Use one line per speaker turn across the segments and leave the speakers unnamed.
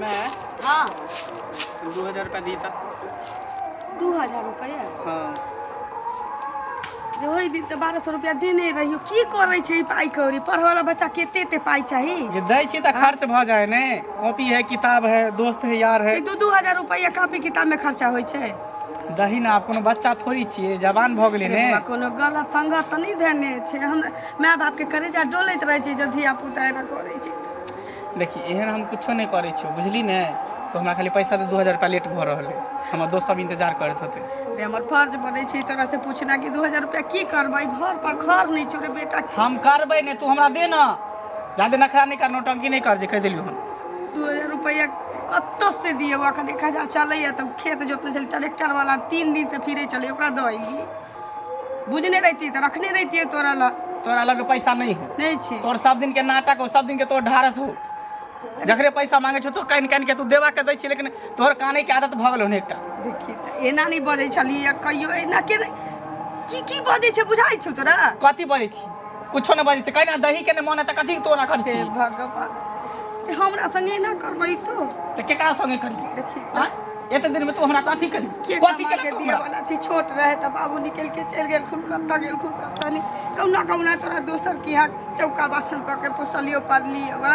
मैं
हाँ।
2000 रुपया दी था।
2000 रुपया?
हाँ।
जे ओहि दिन तऽ 1200 रुपया देने रहियो, की करै छै ई पाइ कौड़ी? पढ़ऽ वाला बच्चा के एते एते पाइ चाही?
ये दै छी तऽ खर्च भऽ जाए ने, कॉपी है, किताब है, दोस्त है, यार है।
ई 2-2 हजार रुपया कॉपी किताब में खर्चा होइ छै?
दही ना, आब कोनो बच्चा थोड़ी छियै, जवान भऽ गेलै
अरे
ने।
बौआ, कोनो गलत संगत तऽ नहि धेने छै? हम माय बाप के करेजा डोलैत रहै छै जब धिया पुता एना करै छै।
देखी, एहन हम कुछो नहि करै छियौ, बुझली ने? तो हमरा खाली पैसा दे, 2000 रुपया लेट भऽ रहल है, हमर दोस्त सब इंतजार करैत होतै।
रे, हमर फर्ज बनै छै तोरा से पूछना कि 2000 रुपया की करबै? घर पर घर नहि छौ रे बेटा।
हम करबै ने, तू हमरा दे ना। जादे नखरा नहि कर, नौटंकी नहि कर, जे कहि देलियौ हम।
2000 रुपया कतऽ से दियौ? अखन 1000 चलैया तऽ खेत जोतने छली, ट्रैक्टर वाला 3 दिन से फिरे चलै, ओकरा दऽ अयली। बुझने रहिती तऽ रखने रहितियै तोरा लग।
तोरा लग पैसा नहीं हो?
नहि छै।
तोर सब दिन के नाटक हो, सब दिन के तोर ढारस हो। जकरे पैसा मांगे छौ तो कानि कानि के तू देवा के दै छी, लेकिन तोहर काने के आदत भऽ गेलौ ने एकटा।
देखी तऽ, एना नहि बजै छलियै कहियो, एना के की की बजै छै, बुझाइ छौ तोरा?
कथी बजै छी? कुछो नहि बजै छै। कहिना दही के नहि मन है तऽ कथी तोरा कर
हे
छी?
भगवान, ते हमरा संगे एना करबै तो?
तऽ केकरा संगे करी?
देखी।
आँय? एते दिन में तू हमरा कथी करी?
के
कथी
कमा
केलक
के
तू
दिए
हमरा?
वाला छी? छोट रहे तऽ बाबू निकलि के चलि गेलखुन, कतऽ गेलखुन कतऽ नहि। कहुना कहुना तोरा दोसर के यहाँ चौका बासन कऽ के पोसलियो पाललियो। आ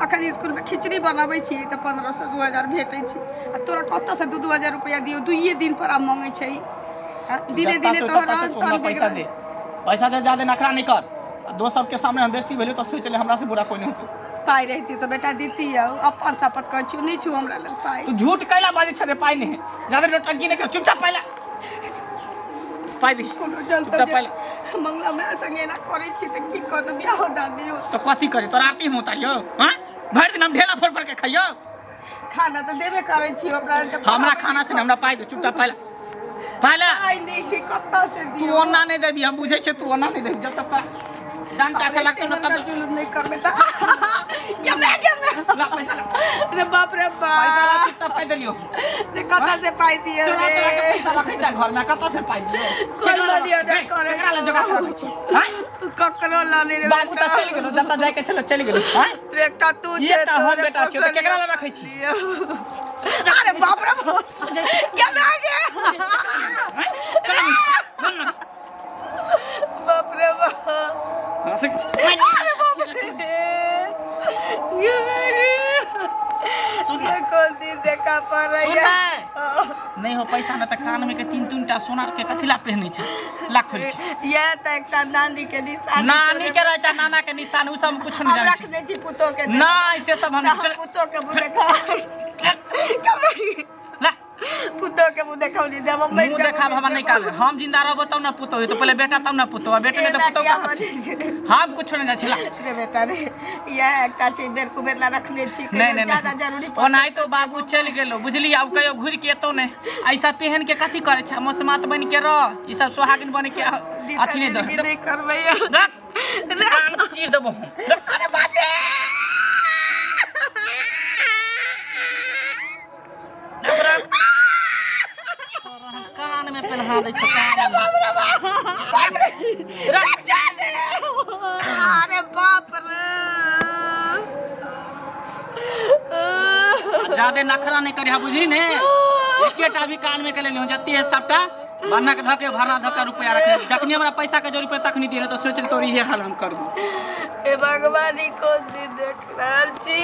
अखन इसकुलमे खिचड़ी बनबै छियै तऽ 1500 2000 भेटै छै, आ तोरा कतऽसँ 2-2 हजार रुपैआ दियौ? दुइए दिन पर आब मङ्गै छै। आँ, दिने
जत्ता
दिने
से
तोहर
तत्ता से
रहन
तू हमरा
सहन
पैसा दे, पैसा दे, ज्यादा नखरा नहीं कर। आ दोस्त सबके सामने हम बेसी भेलियो तऽ सोच ले, हमरा से बुरा कोई नहीं होतै।
पाइ रहिती तऽ बेटा दितियौ, अपन शपथ कहै छियौ, नहि छौ हमरा लग पाइ।
तू झूठ कैला बाजै छै रे? पाइ नहीं है, ज्यादा नौटंकी नहीं कर, चुपचाप पाइ ला, पाइ दे।
कोनो चलते
चुपचाप पाइ ला।
मंगला माय संगे एना करै छी तऽ की कहत? बियाहो दान नहि होत।
तो कथी करे? तोरा आरती हम उतारियो? हाँ, भरि दिन हम ढेला फोड़ फोड़ के खाइयो?
खाना तऽ देबे करै छी हमरा तऽ।
हमरा खाना से नहि, हमरा पाइ दे, चुपचाप पाइ ला, पाइ ला।
पाइ नहि छै, कतऽ से
तू
दियौ?
ओना नहि देबी, हम बुझै छियै, तू ओना नहि देबी। जब तक तोरा डंटा से लगतौ ने तब
जुलूम नहि करबै तऽ गे माय, गे माय।
ला पैसा ला।
रे बाप रे
पैसा ला।
बाप।
चुपचाप पाइ देलियो।
रे, कतऽ से पाइ दियौ?
चोरा
रे
तोरा के पैसा रखै छै घरमे, कतऽ से पाइ दियौ?
कोन मनिया नहि करै?
केकरा लग जोगा के रखै छी? आँय?
ककरो लऽ रे
बाबू तऽ
बेटा।
चलि गेलो, जतऽ जाइके छलै चलि गेलो। आँय?
रे, एकटा तू
ई
छै,
एकटा हम
तोरे
बेटा छियौ तऽ केकरा लग रखै छी?
अरे बाप रे बाप, गे माय गे।
आँय? केना होइ छै? बोल ने।
बाप रे बाप।
हमरा से
अरे बाप रे, गे माय गे।
सुन ना।
ये कोन दिन देखा पड़ैया?
सुन ने। नहि हो पैसा ने तऽ कान में के तीन तीन टा सोना के कथी ला पहिनै छै? ला खोल के।
ये तऽ एकटा नानी के निशानी।
नानी के रहै छै, नाना के निशान, उ सब कुछ नहीं
हम
जानै छै।
रखने छी पुतोह के।
नहि, से सब हम
हम पुतोह के मुँह देखा
ला।
पुतोह के मुँह देखौनी देब हम मरि
मुँह
जाबो।
देखाब हमरा नहि काज। हम जिंदा रहबो तब ने पुतोह हेतौ। पहिले बेटा तब ने पुतोह, आ बेटे नहि तऽ
एना
पुतोह
किया
कहाँ से?
बजै छै?
हम कुछो नहि जाइ छी, ला।
रे बेटा रे, इएह एकटा छै, बेर कुबेर ला रखने छी।
नहीं नहीं।
ज्यादा
नहीं,
जरूरी।
ओनाहितो बाबू चलि गेलो, बुझली? आब कहियो घुरि के एतौ नहि। ऐसा पहन के कथी करै छै? मसमात बनि के रह, ई सब सोहागिन बनि के अथी नहि दह।
नहि करबै।
रख, कान चीर देबो हम, रख।
अरे बाप रे।
रख, रख। कान में पहना दै छौ कान में।
बाप रे, रख जा रे। अरे बाप रे।
ज्यादे नखरा नहीं करिहा, बुझली ने? एकेटा भी कान में के लेलियो, जते है सबटा बन्हक धके भरना धके रुपया रखने। जखनी हमरा पैसा के जरूरत पड़े तखनी दिए, तो सोच तोर इहे हाल हम करबो।
हे भगवान, ई कोन दिन देख रहल छी?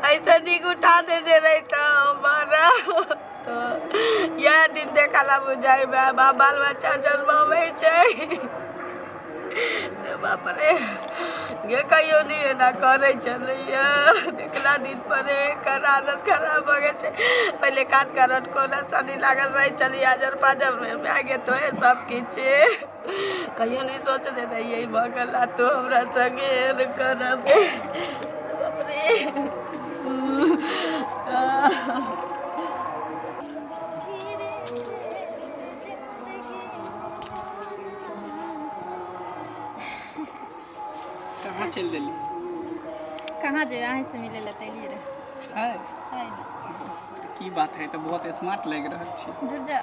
ऐसा नीक उठा देने रही तऽ हमारा इएह दिन देखला बुझाइ माय बाप बाल बच्चा जन्माबै छै। रे बाप रे, गे कहियो नहि एना करै छलैया। देखला दिन पर एकर आदत खराब भऽ गेल छै। पहिले कात करत कोना शनि लागल रहै छलै आजर पाजर मे। माय गे, तोहे सब किछु कहियो नहि सोचने रहियै भऽ गेल आ तू हमरा संगे एहन करबे। बाप रे।
धीरे से जिंदगी
कहाँ चलि देली?
कहाँ जेबै? अहीं से मिले लए तऽ एलियै रहए।
है?
है।
की बात है, तऽ बहुत स्मार्ट लागि रहल छी।
दूर जा।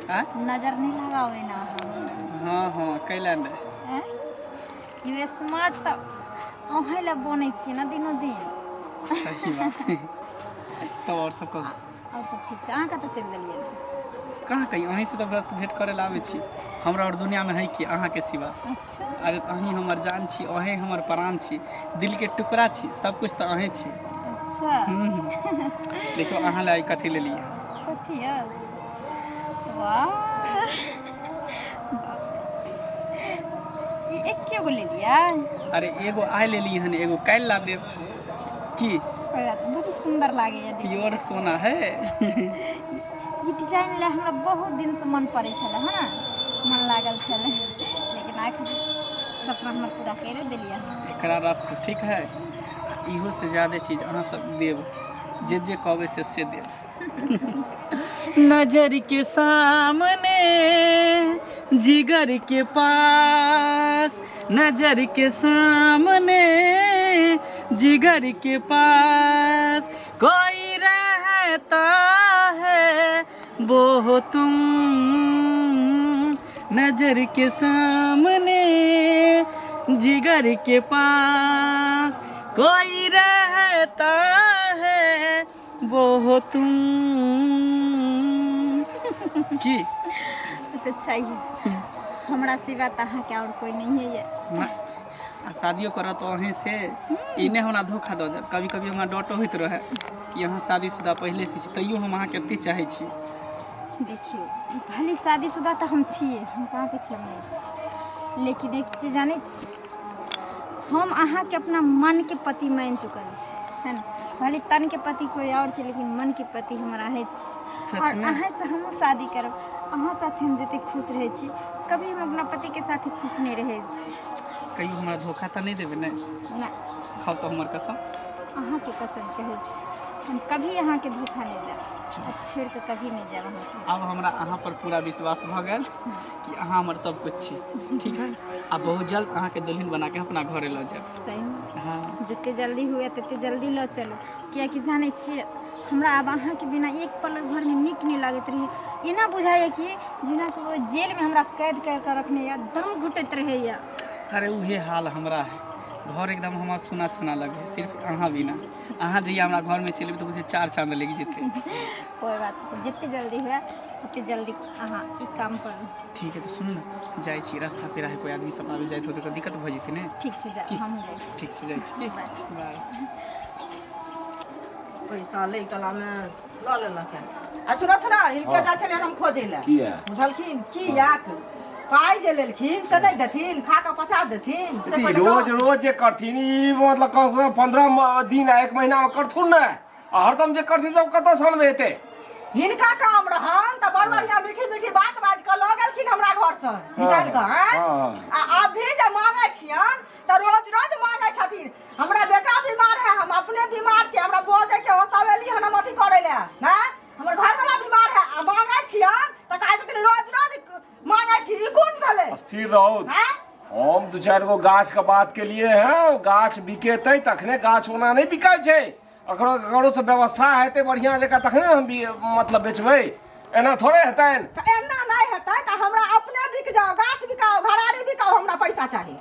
आँय?
नजर नहीं लगावे ना अहाँ।
हँ हँ, कैला नहि?
हैं? यू स्मार्ट तऽ अहीं लए बनै छियै ने दिनो दिन।
सही बात है। तब आओर सब कहू।
आओर सब ठीक छै। अहाँ कतऽ चलि गेलियै?
कहाँ कहीं, अहीं से तऽ बस भेंट करे ला आबै छी। हमरा आओर दुनियामे है कि अहाँके सिवा?
अच्छा।
अरे अहीं हमर जान छी, अहीं हमर प्राण छी, दिलके टुकड़ा छी, सब कुछ तऽ अहीं छी।
अच्छा।
देखियौ, अहाँ लए कथी लेलियै।
कथी यऽ? वाह, ई एके गो लेलियै?
अरे एगो आइ लेली हन, एगो काल्हि ला देब की?
कोइ बात नहीं, बड़ी सुन्दर लागैए।
प्योर सोना है।
ई डिजाइन लए हमरा बहुत दिनसँ मन पड़ै छलै, है ने, मन लागल छलै, लेकिन आखिर सपना हमर पूरा करि देलियै अहाँ।
एकरा रखू, ठीक है? इहो से ज्यादा चीज अहाँ सब देब, जे जे कहबै से से देब। नजर के सामने, जिगर के पास, नजर के सामने, जिगर के पास कोई रहता है, वो हो तुम। नजर के सामने, जिगर के पास कोई रहता है, वो हो तुम। की?
तऽ चाहिए, हमरा सिवा तऽ अहाँके आओर कोइ नहीं है।
ना, आ शादियो करत तो अहीं से। ई नहि हमरा धोखा दऽ देब। कभी कभी हमरा डटो होइत रहै कि अहाँ शादीशुदा पहिले से छी, तैयो हम अहाँके एते चाहै छी।
देखियौ, भले शादीशुदा तऽ हम छियै, हम कहाँ कहै छियै हम नहि छी, लेकिन एक चीज जानै छी, हम अहाँके अपना मनके पति मानि चुकल छी, है ने? भले तनके पति कोइ आओर छै, लेकिन मनके पति हमर अहेँ छी।
सच
आओर
में?
अहाँसँ हमहूँ शादी करब। अहाँ साथे हम जतेक खुश रहै छी, कभी हम अपना पतिके साथे खुश नहि रहै छी।
कहियो हमरा धोखा तऽ नहि देबै ने?
नहि।
खाउ तऽ हमर कसम।
अहाँके कसम कहै छी, हम कभी अहाँके धोखा नहि देब आ छोड़ि कऽ कभी नहि जायब अहाँके।
आब हमरा अहाँ पर पूरा विश्वास भऽ गेल कि अहाँ हमर सब कुछ छी। ठीक है, आ बहुत जल्द अहाँके दुल्हन बना के अपना घरे लऽ जायब।
सही?
हाँ।
जते जल्दी हुए तते जल्दी लऽ चलू, कियाकि जानै छियै, हमरा आब अहाँके बिना एक पल घरमे नीक नहि लागैत रहै। एना बुझाइए कि जेना कि ओ जेलमे हमरा कैद करि कऽ रखने यऽ, दम घुटैत रहैए।
अरे उहे हाल हमरा है। घर एकदम हमर सुना सुना लगे है सिर्फ अहाँ बिना। अहाँ जहिया हमरा घरमे चलि एबै तऽ बुझियौ चार चाँद लागि जेतै।
कोइ बात नहि, जते जल्दी हुए ओते जल्दी अहाँ ई काम करू।
ठीक है, तऽ सुनू ने, जाइ छी। रास्ता पेरा है, कोइ आदमी सब आबि जाइत होतै तऽ दिक्कत भऽ जेतै ने।
ठीक छै, जाउ।
की?
हमहूँ जाइ छी।
ठीक छै, जाइ छी की।
बाय।
बाय।
पैसा लै कलामे लऽ लेलक हन। आ सुनथ ने, हिनके जाइ छलियनि हम खोजै लए।
किया?
बुझलखिन कियाक पाइ जे लेलखिन से नहि देथिन, खा कऽ पचा देथिन से।
अथी
पहिले
रोज
कहू।
रोज जे करथिन ई, मतलब कम से कम 15 दिन आ एक महीना में करथुन ने, आ हरदम जे करथिन सब कतऽ सन हेतै?
हिनका काम रहन तऽ बड़ बढ़िया मीठी मीठी बात बाजि कऽ लऽ गेलखिन हमरा घरसँ निकालि कऽ, आँय?
हाँ।
आ अभी जे मांगै छियन तऽ रोज रोज मांगै छथिन, हमरा बेटा बीमार है, हम अपने बीमार छी, हमरा बजै के होस्तावेली हन, हम अथी करै लए हैं, हमर घरवाला बीमार है। आ मांगै छियन तऽ कहै छथिन रोज रोज मांगै छी। ई कोन भेलै?
स्थिर रहू।
हैं?
हम दू चारि गो गाछ के बात के लिए हैं, ओ गाछ बिकेतै तखने। गाछ ओना नहि बिकाइ छै। अकरो ककरो से व्यवस्था हेतै बढ़िया जकाँ तखने हम मतलब बेचबै। एना थोड़े हेतनि।
तऽ एना नहि हेतै तऽ हमरा अपने बिक जाओ, गाछ बिकाओ, घरारी बिकाओ, हमरा पैसा चाही।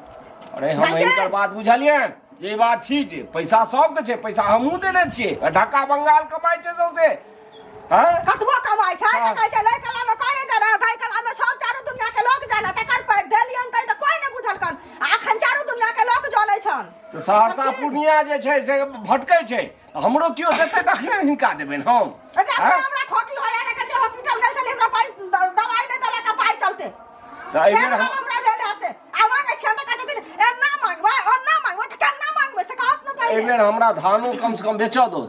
अरे हम
जाइए।
हिनकर बात बुझलियनि जे ई बात छी जे पैसा सबके छै। पैसा हमहूँ देने छियै। ढाका बंगाल कमाइ छै सौंसे। हँ।
कतबो कमाइ छै तऽ कहै छै लै कला मे कोइ नहि जानै, गाय कला मे सब चारू दुनिया के लोक जानै। तकर पर देलियन तै तऽ कोइ नहि बुझलकन, आ अखन चारू दुनिया के लोक जानै छन।
तऽ सहरसा पूर्णिया जे छै से भटकै छै। हमरो केओ देतै तखने हिनका देबनि हम।
अच्छा।
हँ?
अपने हमरा खोकी होया ने, कहै छै हॉस्पिटल गेल छलै, हमरा पाइ दवाई नहि देलक पाइ चलते।
तऽ एहि
फेर
बेर हम
हमरा भेल है से आ मांगै छियन तऽ कहै छथिन एना मांगबै ओना मांगबै। तऽ केना मांगबै से कहत ने
एहि
पहिले।
बेर हमरा धानो कम से कम बेचऽ दो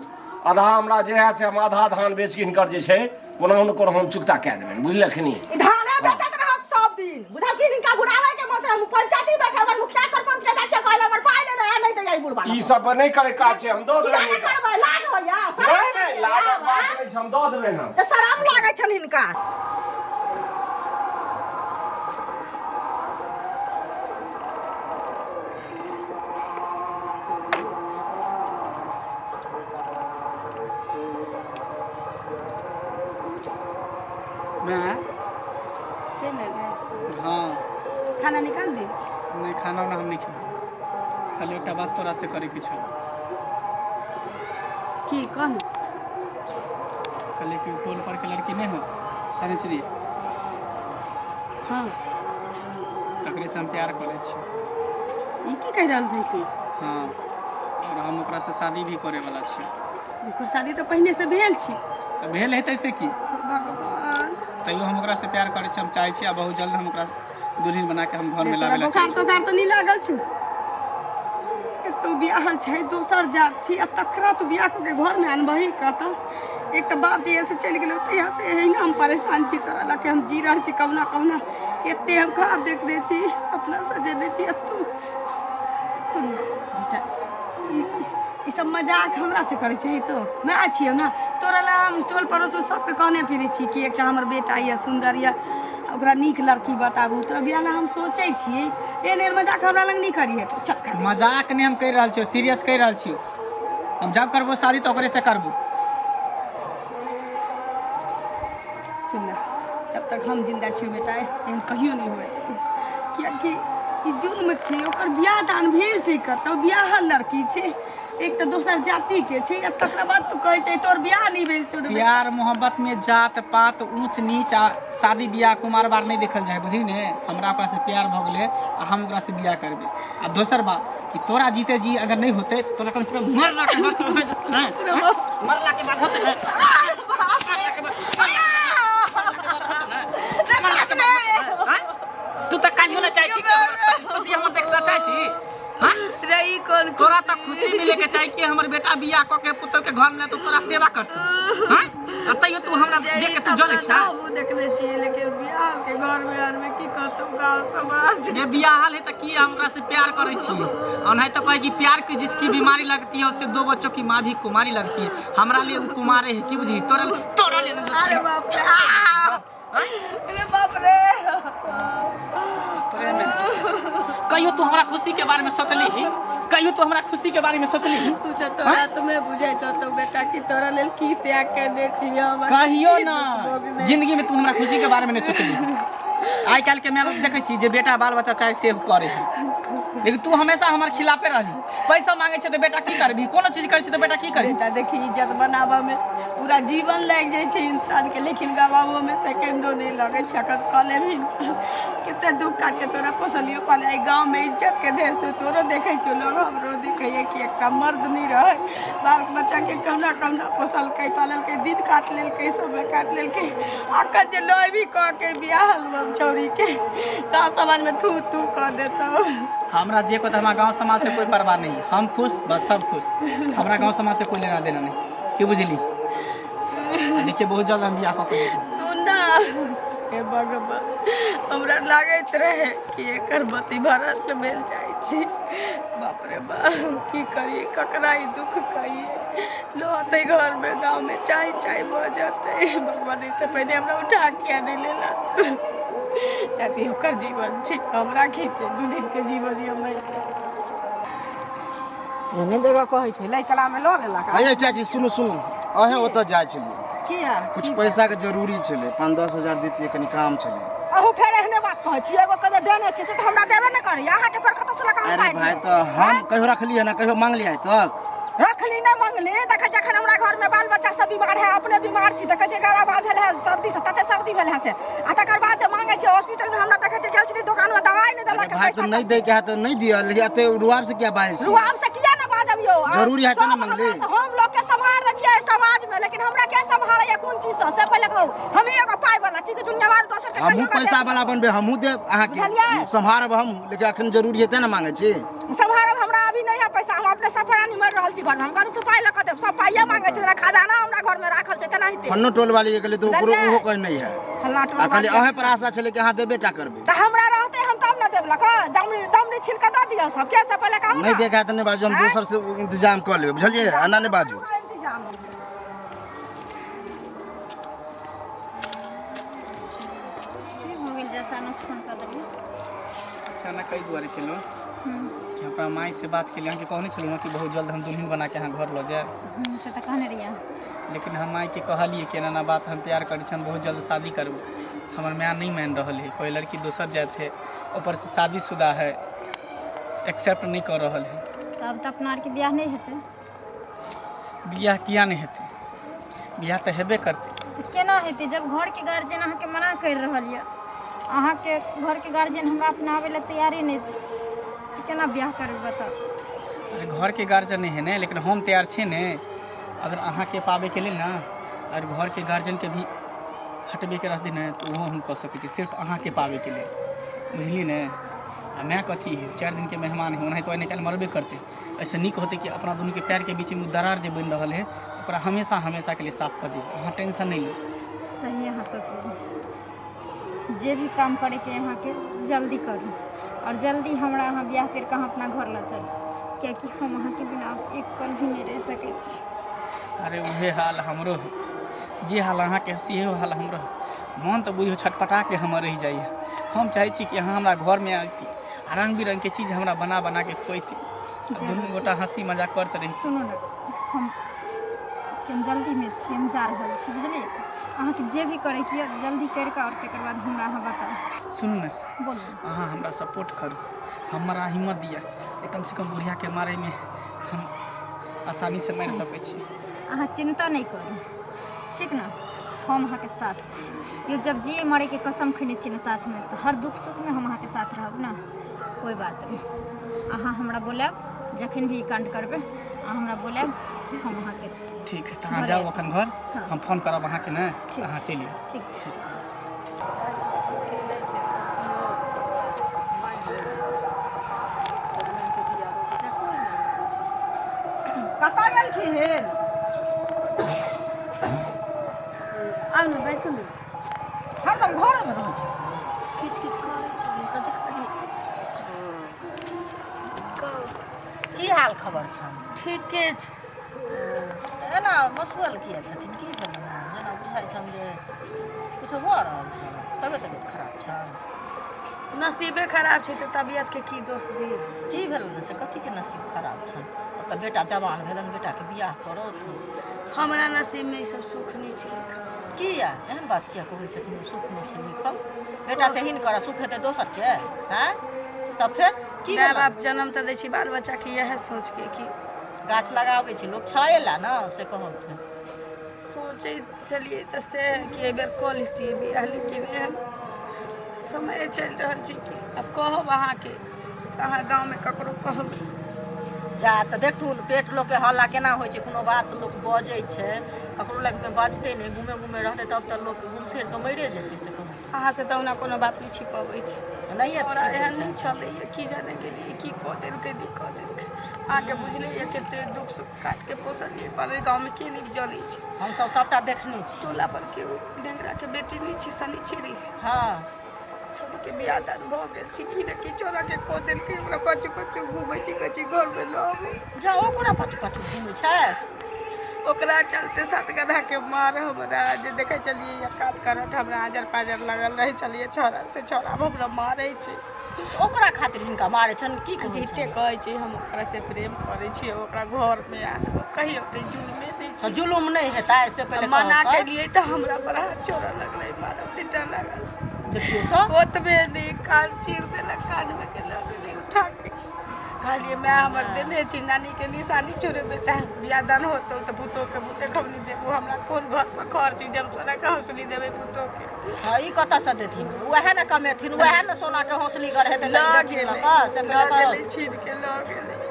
आधा। हमरा जे है से हम आधा धान बेच के हिनकर जे छै कोनाहु ने कोनाहु हम चुकता कए देबनि, बुझलखिन?
ई धाने बेचैत रहत सब दिन, बुझलखिन? हिनका बुढ़ाबै के मन छै। हम पंचायती बैठे, हमर मुखिया सरपंच के जाइ छियै कहै लए, हमर पाइ लेने है, नहि दैया ई बुढ़बा।
ई सब नहि करे काज छै, हम दऽ
किया
देबनि
नहि
हिनका।
करबै? लाज होइया, शरम
नहि नहि
लागैया
लाजक
आब,
बात
आँय?
नहि छै, हम दऽ देबनि हम।
तऽ शरम लागै छनि हिनका।
मैं
चलि एलै?
हाँ।
खाना निकाल दी?
नहि, खाना उना हम नहि खेबै। कहलियै एकटा बात तोरा से करैके छल।
की? कह ने।
कहलियै कि टोल पर के लड़की नहि हो शनिचरी।
हाँ।
तकरे से हम प्यार करै छी।
ई की कहि रहल छै तू?
हाँ, और हम ओकरा से शादी भी करे वाला छी।
ओकर शादी तऽ पहिने से भेल छी।
तऽ भेल हेतै से की?
भगवान।
तैयो हम ओकरा से प्यार करै छी, हम चाहै छी आ बहुत जल्द हम ओकरा दुल्हन बना के हम घर में
तोरा
लाबे ला
बोखार
चाहै छी।
तोखार तऽ नहि लागल छौ? एक तो बियाहल छै दोसर जात छी आ तकरा तू बियाह कऽ के घरमे अनबही कतऽ? एक तऽ बाप जहिया से चलि गेलौ तहिया से एहिना हम परेशान छी, तोरा लऽ के हम जी रहल छी कहुना कहुना। एते हम ख्वाब देखने छी, सपना सजेने छी आ तू सुन ने बेटा, ई ई सब मजाक हमरा से करै छै? तो माय छियौ ने तोरा लए। हम टोल पड़ोसमे सबके कहने फिरै छी कि एकटा हमर बेटा यऽ सुन्दर यऽ, ओकरा नीक लड़की बताबू, तोरा बियाह लए हम सोचै छियै। एहन एहन मजाक हमरा लग नहि करिहे तू। चल खा।
मजाक नहि हम कहि रहल छियौ, सीरियस कहि रहल छियौ। हम जब करबो शादी तऽ ओकरे से करबो।
सुन ने, जब तक हम जिंदा छियै बेटा, एहन कहियो नहि हुए, कियाकि ई जुल्म छै। ओकर बियाह दान भेल छै कतौ, बियाहल लड़की छै, एक तऽ दोसर जातिके छै आ तकरा बाद तू कहै छै तोर बियाह नहि भेल छौ रे बेटा।
प्यार मोहब्बत में जात पात ऊंच नीच आ शादी बियाह कुमार बार नहीं देखल जाए, बुझली ने? हमरा ओकरा से प्यार भऽ गेलै आ हम ओकरा से बियाह करबै। आ दोसर बात कि तोरा जीते जी अगर नहीं होते तो तोरा कम से कम मरला के बाद होते, मरला के बाद होते ने? तू तऽ कहियो ना चाहै छी कि हमर खुशी हमर देखला चाहै छी? हाँ?
रे ई कोन
तोरा तऽ खुशी मिले के चाही कि हमर बेटा बियाह कऽ के पुतोह के घर में तो तोरा सेवा करतौ। हाँ, आ तैयो तू हमरा देख के तू जलै छै।
हमहूँ देखने छियै, लेकिन बियाह के घर में आर में की कहतौ गाँव समाज?
जे बियाह है तऽ की, हम ओकरा से प्यार करै छियै। और नहीं तो कहे कि प्यार की जिसकी बीमारी लगती है उससे दो बच्चों की माँ भी कुमारी लगती है। हमरा लिए वो कुमारे है, की बुझी? तोरा तोरा लिए नहीं।
अरे बाप रे, अरे बाप रे।
कहियो तू हमरा खुशी के बारे में सोचली ही? कहियो तू हमरा खुशी के बारे में सोचली ही?
तू तऽ तोरा तऽ मैं बुझैत होतौ बेटा कि तोरा लेल की त्याग करने छी हम।
कहियो
की
ना
दुख भोगने।
जिंदगी में तू हमरा खुशी के बारे में नहीं सोचली। आइ काल्हि के माय बाप देखै छी जे बेटा बाल बच्चा चाहे से करे है, लेकिन तू हमेशा हमर खिलाफे रहली। पैसा मांगे छै तऽ बेटा की करबी? कोनो चीज करै छै तऽ बेटा की करबी?
बेटा देखी, इज्जत बनाबऽ में पूरा जीवन लागि जाइ छै इंसान के, लेकिन गवाबो में सेकेंडो नहि लगै छै। अखन कऽ लेबही? कते दुख काट के तोरा पोसलियो पाले। एहि गाँव में इज्जत के ढेर से तोरो देखै छौ लोग, हमरो देखैए कि एकटा मर्द नहि रहै, बाल बच्चा के कहुना कहुना पोसलकै पाललकै, दिन काट लेलकै, समय काट लेलकै। अखन जे लय भी कऽ के बियाहल हम छौड़ी के गाँव समाज में थू थू कऽ देतौ।
हमरा जे कहत, हमरा गांव समाज से कोई परवाह नहीं। हम खुश बस सब खुश। हमरा गांव समाज से कोई लेना देना नहीं, की बुझली? आ देखिए, बहुत जल्द हम बियाह कऽ के लेबै।
सुन ना, हे भगवान, हमरा लागैत रहे कि एकर मति भ्रष्ट भेल जाइ छै। बाप रे बाप, की करिए, ककरा ई दुख कहिए? लहतै घरमे, गाँवमे चाय चाय भऽ जेतै। भगवान, एहिसँ पहिने हमरा उठा किया नहि लेलक? चाहे ओकर जीवन छै, हमरा की छै? 2 दिनके जीवन यऽ, मरि जायब।
एहने जगह कहै छै लै कलामे लऽ लेलक।
अरे चाची, सुनू सुनू, अहें ओतऽ जाइ छलियै।
किया?
कुछ पैसाके जरूरी छलै, 5-10 हजार दैतियै, कनि काम छलै।
अहूँ फेर एहने बात कहै छी। एगो कहियो देने छै से तऽ हमरा देबे नहि करैया, अहाँके फेर कतऽ से लऽ कऽ हम
अरे
पाइ
भाय
दियौ?
तऽ हम कहियो रखलियै ना कहियो मांगलियै आइ तक?
रखली नहि मंगली। देखै छी अखन हमरा घरमे बाल बच्चा सब बीमार है, अपने बीमार छी। देखै छी गला बाझल है सर्दी से, तते सर्दी भेल है से। आ तकर बाद जे मांगे छै हॉस्पिटलमे हमरा, देखै छी गेल छली दोकानमे, दवाइ नहि
अरे
देलक।
भाय,
पैसा
तऽ नहि दैके है तऽ नहि दिअ, लेकिन एते रुआब से किया बाजै छी?
रुआब से किया ने बाजब यौ?
जरूरी है तऽ ने
सब
मंगली।
हमरा से- हम लोग के सम्हार दै छियै समाज में, लेकिन हमरा के सम्हारैया कोन चीज से, से पहिले कहू। हम ही एगो पाइ वाला छी कि दुनिया भर दोसर के
हमहूँ
कहियो के
पैसा
देब?
वाला बनबै, हमहूँ देब अहाँके।
बुझलियै?
सम्हारब हमहूँ, लेकिन अखन जरूरी है तेँ ने मांगै छी।
सम्हारब। हमरा अभी नहीं है पैसा, हम अपने सब प्राणी मरि रहल छी घरमे। हम कतौ से पाइ लऽ कऽ देब? सब पाइये मांगे छै, जेना खजाना हमरा घरमे राखल छै तेनाहिते।
फन्नो टोल वाली के गेलै तऽ ओकरो
बुझलियै?
ओहो कहै नहि है।
फल्लाँ टोल
आ कहलियै
वाली।
अहें पर आशा छलै कि अहाँ देबे टा करबै।
तऽ हमरा रहतै हम तब ने देब लऽ कऽ। दमड़ी दमड़ी छीन कऽ दऽ दियौ सबके, से पहिले कहू
नहि
ने।
देखा तऽ नहि बाजू, हम
आँय?
दोसर से इंतजाम कऽ लेबै, बुझलियै? एना नहि बाजू।
इंतजाम।
की भऽ गेल जे अचानक फोन कऽ देलियै?
अचानक एहि दुआरे केलहुँ कि अपना माय से बात केलियै। अहाँके कहने छलहुँ ने कि बहुत जल्द हम दुल्हन बना के अहाँ घर लऽ जायब।
से तऽ कहने रहियै।
लेकिन हम मायके कहलियै कि एना एना बात, हम प्यार करै छी, हम बहुत जल्द शादी करबै। हमर माय नहि मानि रहल है। कोई लड़की दोसर जात है, ऊपर से शादीशुदा है, एक्सेप्ट नहीं कर रहल है।
तब तऽ अपना आरके बियाह नहि हेतै।
बियाह किया नहीं हेतै? बियाह तऽ हेबे करतै।
तऽ केना हेतै जब घरके गार्जियन अहाँके मना करि रहल यऽ, अहाँके घरके गार्जियन हमरा अपनाबै लए तैयारे नहि छै, तऽ केना बियाह करबै बताउ?
अरे घरके गार्जियन नहि है ने, लेकिन हम तैयार छियै ने। अगर अहाँके पाबैके लेल ने अगर घरके गार्जियनके भी हटबैके रहतै ने तऽ ओहो हम कऽ सकै छी, सिर्फ अहाँके पाबैके लेल, बुझलियै ने? आ माय कथी है, 4 दिनके मेहमान है, ओनाहितो आइ ने काल्हि मरबे करतै। एहिसँ नीक होतै कि अपना दुनूके पैरके बीचमे दरार जे बनि रहल है ओकरा हमेशा हमेशाके लिए साफ कऽ दियौ। अहाँ टेंशन नहि लिअ।
सही अहाँ सोचलियै, जे भी काम करैके अहाँके जल्दी करू आओर जल्दी हमरा अहाँ बियाह करि कऽ अहाँ अपना घर लऽ चलू, कियाकि हम अहाँके बिना आब एक पल भी नहि रहि सकै छी।
अरे उहे हाल हमरो है, जे हाल अहाँके है सेहो हाल हमरो है। मन तऽ बुझियौ छटपटा के हमर रहि जाइए। हम चाहै छी कि अहाँ हमरा घरमे आबती आ रङ्ग बिरङ्गके चीज हमरा बना बनाके खुएती, दुनू गोटा हँसी मजाक करैत रही।
सुनू ने, हम कनि जल्दीमे छी, हम जा रहल छी, बुझलियै? अहाँके जे भी करैके यऽ जल्दी करि कऽ आओर तकर बाद हमरा अहाँ बताउ।
सुनू ने,
बोलू।
अहाँ हमरा सपोर्ट करू, हमरा हिम्मत दिअ, कमसँ कम बुढ़ियाके मारैमे हम आसानीसँ मारि सकै छी।
अहाँ चिन्ता नहि करू, ठीक ने? हम अहाँके साथ छी। यो जब जिए मरैके कसम खयने छी ने साथमे, तऽ हर दुख सुखमे हम अहाँके साथ रहब ने, कोइ बात नहि। अहाँ हमरा बोलायब जखन भी ई काण्ड करबै, अहाँ हमरा बोलायब, हम अहाँके।
ठीक है, तऽ अहाँ जाउ अखन घर।
हँ।
हम फोन करब अहाँके ने।
ठीक
अहाँ
छै।
चलि आउ।
ठीक छै।
कतऽ गेलखिन?
आउ ने, बैसू ने।
हरदम घरेमे रहै छथिन।
किछु किछु करै छलियै तऽ देखलियै।
की हाल खबर छनि?
ठीके छै।
तऽ एना मसुअल किया छथिन? की भेलनि हँ? जेना बुझाइ छनि जे किछो भऽ रहल छनि, तबियत तबियत खराब छनि?
नसीबे खराब छै तऽ तबियतके की दोष दी?
की भेलनि से कथीके नसीब खराब छनि? आब तऽ बेटा जवान भेलनि, बेटाके बियाह करौथ।
हमरा नसीबमे ई सब सुख नहि छै लिखल।
किया एहन बात किया कहै छथिन जे सुख नहि छै लिखल? बेटा छै हिनकर आ सुख हेतै दोसरके? आँय, तब फेर की
माय
भेलनि?
बाप जन्म तऽ दै छै बाल बच्चाके इएह सोचके कि
गाछ लगाबै छै लोक छाये लए ने, से कहलथिन।
सोचै छलियै तऽ से कि एहिबेर कऽ लैतियै बियाह, लेकिन एहन समय चलि रहल छै कि आब कहब अहाँके तऽ अहाँ गाँवमे ककरो कहबै?
जा तऽ देखथुन पेट लोकके हल्ला केना होइ छै। कोनो बात लोक बजै छै, ककरो लगमे बजतै नहि, गुमे गुमे रहतै, तब तऽ लोक गुमसड़ि कऽ मरिए जेतै, से कहू।
अहाँसँ तऽ ओना कोनो बात नहि छिपबै छै।
नहिए
छोड़ा एहन
छिपबै
नहि
छै।
छलैए, की जाने गेलियै की कऽ देलकै, नहि कऽ देलकै। अहाँके बुझले यऽ कते दुख सुख काटिके पोसलियै पर गाँवमे के नहि जनै छै।
हमसभ सभटा देखने छी।
टोला पर के नेंगराके बेटी नहि छी शनिचरी?
हँ।
छोड़ीके बियाह दान भऽ गेल छै, की ने की छोड़ाके कऽ देलकै। हमरा पाछू पाछू घूमै छी, कहै छी घरमे लऽ आबू।
जा, ओकरा पाछू पाछू घूमै छै?
ओकरा चलते सात गधाके मार हमरा जे देखै छलियै या कात करत हमरा आजर पाजर लगल रहै छलियै छौड़ा से, छौड़ा हमरा मारै छै।
ओकरा खातिर हिनका मारै छनि? की कहै
झूठे
छनि?
कहै छै हम ओकरा से प्रेम करै छियै, ओकरा घरमे आनब। कहियो तऽ जुलमे नहि
तऽ
छै।
जुलुम नहि हेतै से पहिले
मना
कहू तऽ।
केलियै तऽ हमरा पर हाथ छोड़ऽ लगलै, मारऽ पीटऽ लागल।
देखियौ तऽ।
ओतबे नहि, कान चीर देलक, कानमे के लऽ गेलै उठा के। कहलियै माय हमर देने छी नानीके निशानी छोड़े, बेटा बियाह दान होतौ तऽ पुतोहके मुँह देखौनी देबो। हमरा कोन घर पर खर्च जे हम सोनाके हौसली देबै पुतोहके?
हँ, ई कतऽसँ देथिन? उएह ने कमेथिन, उएह ने सोनाके हौसली गढ़ेतै,
लऽ
देथिन
गेलै
लऽ कऽ, से पहिले
लऽ
कहू।
गेलै, छीन के लऽ गेलै।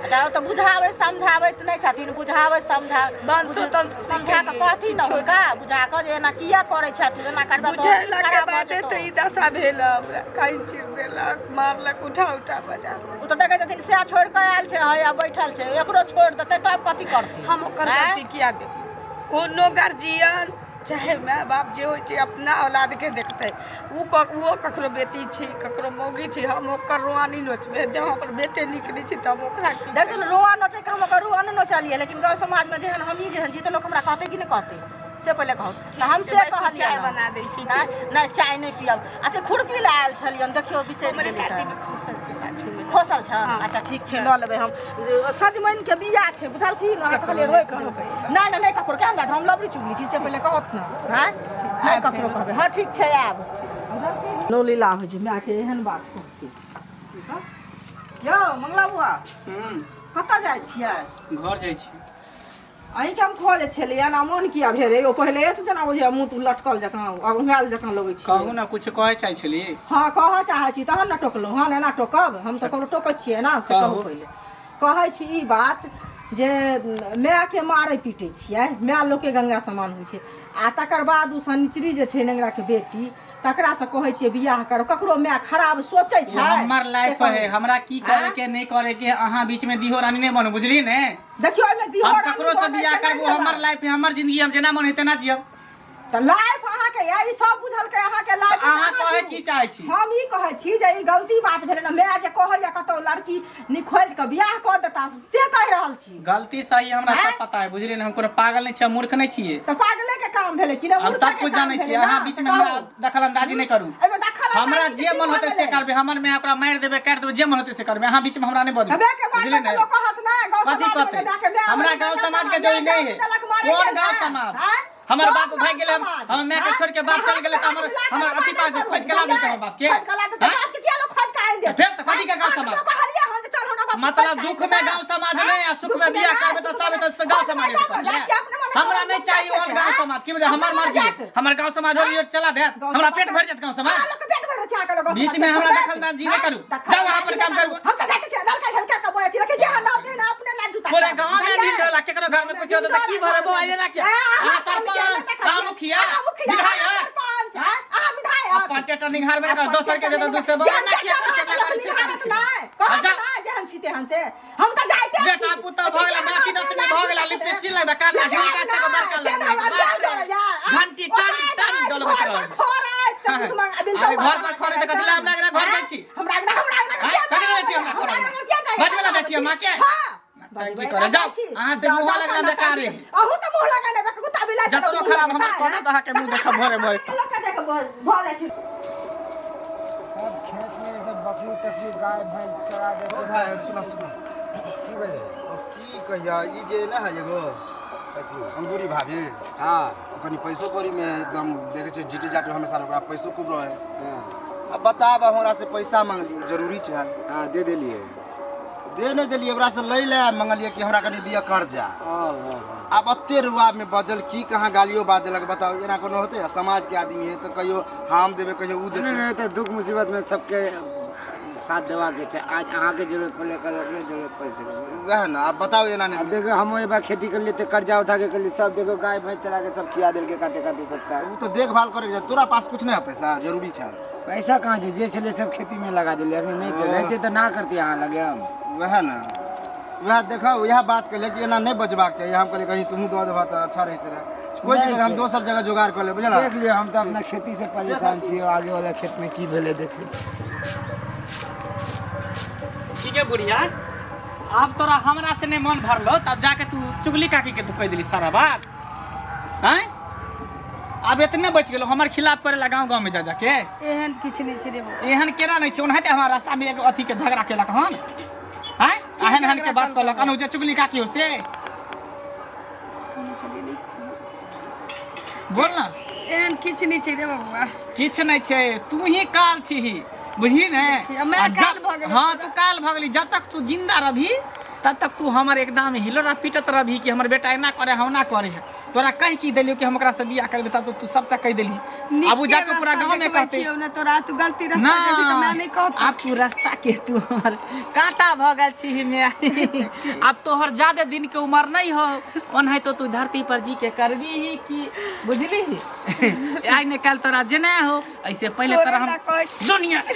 अच्छा, ओ तऽ बुझाबै समझाबैत नहि छथिन? बुझाबै समझा
बंसो तंसो
समझा कऽ कहथिन ने हुनका बुझा कऽ जे एना किया करै छथि, एना करबै तऽ
बुझेलाके
खराब भऽ
बादे
जेतौ।
तऽ ई दशा भेल हमरा, कान चीर देलक, मारलक, उठा उठा बजा।
ओ तऽ देखै छथिन सएह छोड़ि कऽ आयल छै, हैया बैठल छै, एकरो छोड़ि देतै तब कथी करतै?
हम ओकर
आँय?
गलती किया देबै? कोनो गार्जियन चाहे माय बाप जे होइ छै अपना औलादके देखतै। ओ ओहो ककरो बेटी छी, ककरो मौगी छी। हम ओकर रोआ नहि नोचबै। जब हमर बेटे नीक नहि छै तऽ हम ओकरा की?
देखिन, रोआ नोचैके हम ओकर रोआ नहि नोचलियै, लेकिन गाँव समाजमे जेहन हमही जेहन छी तऽ लोक हमरा कहतै कि नहि कहतै, से पहिले कहू तऽ। हम से
बैसू,
कहलियै
चाय
ने।
बना दै छी।
नहि नहि, चाय नहि पियब। अथी खुरपी लए आयल छलियनि, देखियौ बिसरि
हमरे
गेलियै।
टाटीमे खसल छै, पाछूमे।
खोसल छ?
हँ।
अच्छा ठीक छै, लऽ लेबै हम। सजमनिके बिया छै, बुझलखिन? अहाँ कहलियै रोकि देबै। नहि नहि नहि ककरो केहन बात, हम लबड़ी चुगली छी, से पहिले कहत ने। आँय, नहि ककरो कहबै। हँ, ठीक छै, आयब।
नो लीला होइ छै मायके एहन बात कहतै। यौ मंगला बुआ, कतऽ जाइ छियै?
घर जाइ छी।
अहीँके हम खोजै छलियै एना मोन किया भेलै ओ पहिलेसँ जेना बुझाइए मुँह तू लटकल जकाँ औंघायल जकाँ लगै छी
कहू ने कुछ कहै चाहै छली
हँ कहऽ चाहै छी तहन ने टोकलहुँ हन एना टोकब हम तऽ ककरो टोकै छियै एना से कहू
कहू।
पहिले कहै छी ई बात जे मायके मारै पीटै छियै माय लोकके गंगा समान होइ छै आ तकर बाद ओ शनिचरी जे छै नेंगराके बेटी तकरासँ कहै छियै बियाह करू ककरो माय खराब सोचै छै
ओ हमर
से
लाइफ
कहू।
है हमरा की करे के नहीं करे के अहाँ बीच में दिहो रानी नहीं बनू बुझली ने
देखियौ एहिमे दिहो
हम
रानी
ककरो से
बनै
बियाह
के नहि
करबो हमर
भेलै।
लाइफ है हमर जिंदगी हम जेना मन है तेना जियब
तऽ लाइफ अहाँके यऽ ई सब बुझलकै अहाँके लाइफ
तऽ अहाँ कहै की चाहै छी?
हम ई कहै छी जे ई गलती बात भेलै ने माय जे कहैया कतौ लड़की निखोज कऽ बियाह कऽ देता से कहि रहल छी
गलती सही हमरा
आँय?
सब पता है बुझलियै ने हम कोनो पागल नहीं छियै मूर्ख नहीं छियै
तऽ पागले के काम भेलै कि ने
हम
मूर्खे
सब
के
कुछ
काम
जानै
भेलै
छियै
ना,
अहाँ बीच
से
में हमरा
कहू।
दखल अंदाजी नहीं करू
एहिमे दखल
हमरा
अंदाजी
जे
की
मन
भऽ
होतै से
गेलै?
करबै हमर माय ओकरा मारि देबै काटि देबै जे मन होतै से करबै अहाँ बीच में हमरा नहीं बजू
तऽ माय के मारतै
बुझलियै
तऽ
ने
लोक कहत नहि गाँव
कथी
समाजमे
कहतै
जे मायके माय
हमरा
हमर
गाँव
गंगा
समाज के
समाज,
जोड़ी
माय
नहीं है
जान देलक मारे
कोन
गेल
गाँव
ना?
समाज
आँय?
हमर
सब
बाप
गाँव
भागि गेलै
समाज,
हमर माय के
आँय?
छोड़ के बाप चल गेलै तऽ हमर
मिला कऽ
हमर अथी
मारल
पास
करू,
खोज के ला देतै हमर बाप के
खोज के ला देतै,
आँय?
बाप के किया लोग खोज के आनि देत?
तऽ फेर तऽ कथी के गाँव
अहाँ
समाज?
ककरो कहलियै हन जे चल हमरा बाप के
मतलब
खोज के
दुख
आनि
में
देतै?
गांव समाज
आँय?
नहीं आ सुख
दुख
में बियाह
नहि,
करबै तऽ
सुख
सब
में
तऽ गांव
खोज
समाज
के
हेतै
जाके
पहिले।
अपने मने
हमरा
करब,
नहीं चाहिए
जाके,
ओहन गांव
आँय?
समाज की बुझलियै हमर
अपने मने
मर्जी
जाके।
हमर गांव समाज होली और चला देत
गाँव
हमरा
समाज
पेट भरि जायत गांव समाज
अहाँ लोग के पेट भरि छै अहाँके लोग गाँव
बीच
समाज
में
के
हमरा
पेट
दखल अंदाजी नहि
आँय?
करू।
दखल
जाउ अहाँ
अंदाजी
अपन काम
नहि
करू।
हम तऽ जाइते छियै ललका झलका के बजै छी लेकिन जेहन नाव तेहन अपने लाज जूता
पूरा
खायब,
गांव में
बुझलियै?
ढील ढोला केकरो घर में कुछ होता तऽ की भरबो आइए ना किया
अहाँ
अहाँ
सरपंच
सरपंच अहाँ मुखिया
अहाँ मुखिया
विधायक
सरपंच अहाँ विधायक
अपन टेटर निहार में कर दोसर के जतऽ दोसर बोले ना किया कुछ ना करै छै
निहारत नहि कहत
अच्छा।
नहि जेहन छी तेहन से हम तऽ जाइते छी
बेटा पुतोह भऽ गेला नाति नातिनी भऽ गेला लिपस्टिक लगबे कान में झुमका तक बड़का लगबे घंटी टन टन डोलबैत रहै अरे घर पर खोरे तऽ कथी लए हमरा अंगना घर जाइ छी
हमरा अंगना हमरा अंगना
आँय, कथी लए जाइ छी हमरा घर अंगना? बजबै लए जाइ छी हमरा के?
हां
टंकी करे जाओ अहाँ से मुँह लगना बेकार है
अहू से मुँह लगाने बे कुत्ता बिलाइ से
जतनो खराब हमर कहत तऽ अहाँके मुँह देखब भोरे भोरे
लोक के देख भऽ जाइ छै
सब खेत में सब बकरी तकरी गाय भैंस चरा दै
ओ
छै
भाय सुना सुना
की भेलै
ओ की कहिया ई जे ने है एगो
कथी
अंगूरी भाभी
हँ
कनी पैसो कौड़ी में एकदम देखै छियै जीटी जाट हमेशा ओकरा पैसो खूब रहे
हँ
अब बताब हमरा से पैसा मांगली जरूरी छै
हँ दे देलियै
दे नहि देलियै ओकरा से लै लए मंगलियै कि हमरा कनी दिअ कर्जा
हँ हँ हँ
आब एते रुआब में बजल की कहाँ गालियो बात देलक बताओ एना कोनो होतै आ समाज के आदमी है तऽ कहियो हम देबै कहियो उ
नहि
देतै
नहि तऽ दुख मुसीबत में सबके साथ देबाक छै आज अहाँके जरूरत पड़लै कल अपने जरूरत पड़ि सकै छै
वएह ने आब बताओ एना
आब
नहि
देखो हमहूँ एक बार खेती करलियै तऽ कर्जा उठा के करलियै सब देखो गाय भैंस चरा के सब खिया देलकै काटे काटे सबटा
उ तऽ देखभाल करे के छै तोरा पास कुछ नहि है पैसा जरूरी छै
पैसा कहाँ छै जे छलै सब खेती में लगा देलियै अखन नहि छै रहिते तऽ ना करतियै अहाँ लगे हम
वएह ने वएह देखो वएह बात कहलियै कि एना नहि बजबाक चाही हम कहलियै कहीं तुहूँ दऽ देबह तऽ अच्छा रहिते रहए कोइ
नहि
दिक्कत हम
छै।
दोसर जगह जोगाड़ कऽ लेब बुझल
देख लियौ हम तऽ अपना खेती से परेशान छियै आगे वाला खेत में की भेलै देखै छी
ठीक है बुढ़िया आब तोरा हमरा से नहीं मन भरलो तब जाके तू चुगली काकी के तू कह दिली सारा बात आँय आब इतने बच गेलो हमर खिलाफ करे ला गाँव गाँव में जा जाके
एहन किछु नहि छै रे बौआ।
एहन केना नहीं छै ओनाहिते हमार रास्ता में एगो अथी के झगड़ा केलक हन आँय एहन एहन के बात कहलक हन उ जे चुगली काकी हो से
कोनो चलिए नहि कहू।
बोल ना
एहन किछु नहि छै रे बबुआ
किछु नहि छै तू ही काल छीही बुझही ने
मैं
आ
काल भऽ गेलहुँ
हाँ तू काल भऽ गेली जब तक तू जिंदा रहबही तब तक तू हमर एकदम हिलोरा पीटत रहबही कि हमर बेटा एना करे हम ओना करे है तोरा कहि की देलियो कि हम ओकरा से बियाह करबै तब तो तू सबटा कहि देलही आब उ जाके पूरा गाँव में कहते
छियौ ने तोरा तू गलती रास्ता
ना
जेबही तऽ मैं नहि कहतौ
आब तू रास्ता के तू हमर कांटा भऽ गेल छी मे आब तोहर ज्यादा दिन के उम्र नहीं हो ओनाहितो तू धरती पर जी के करबी ही की बुझली आइ ने काल्हि तोरा जेना हो ऐसे पहले
तोरे
तोरा हम
ला कहै छी।
दुनिया से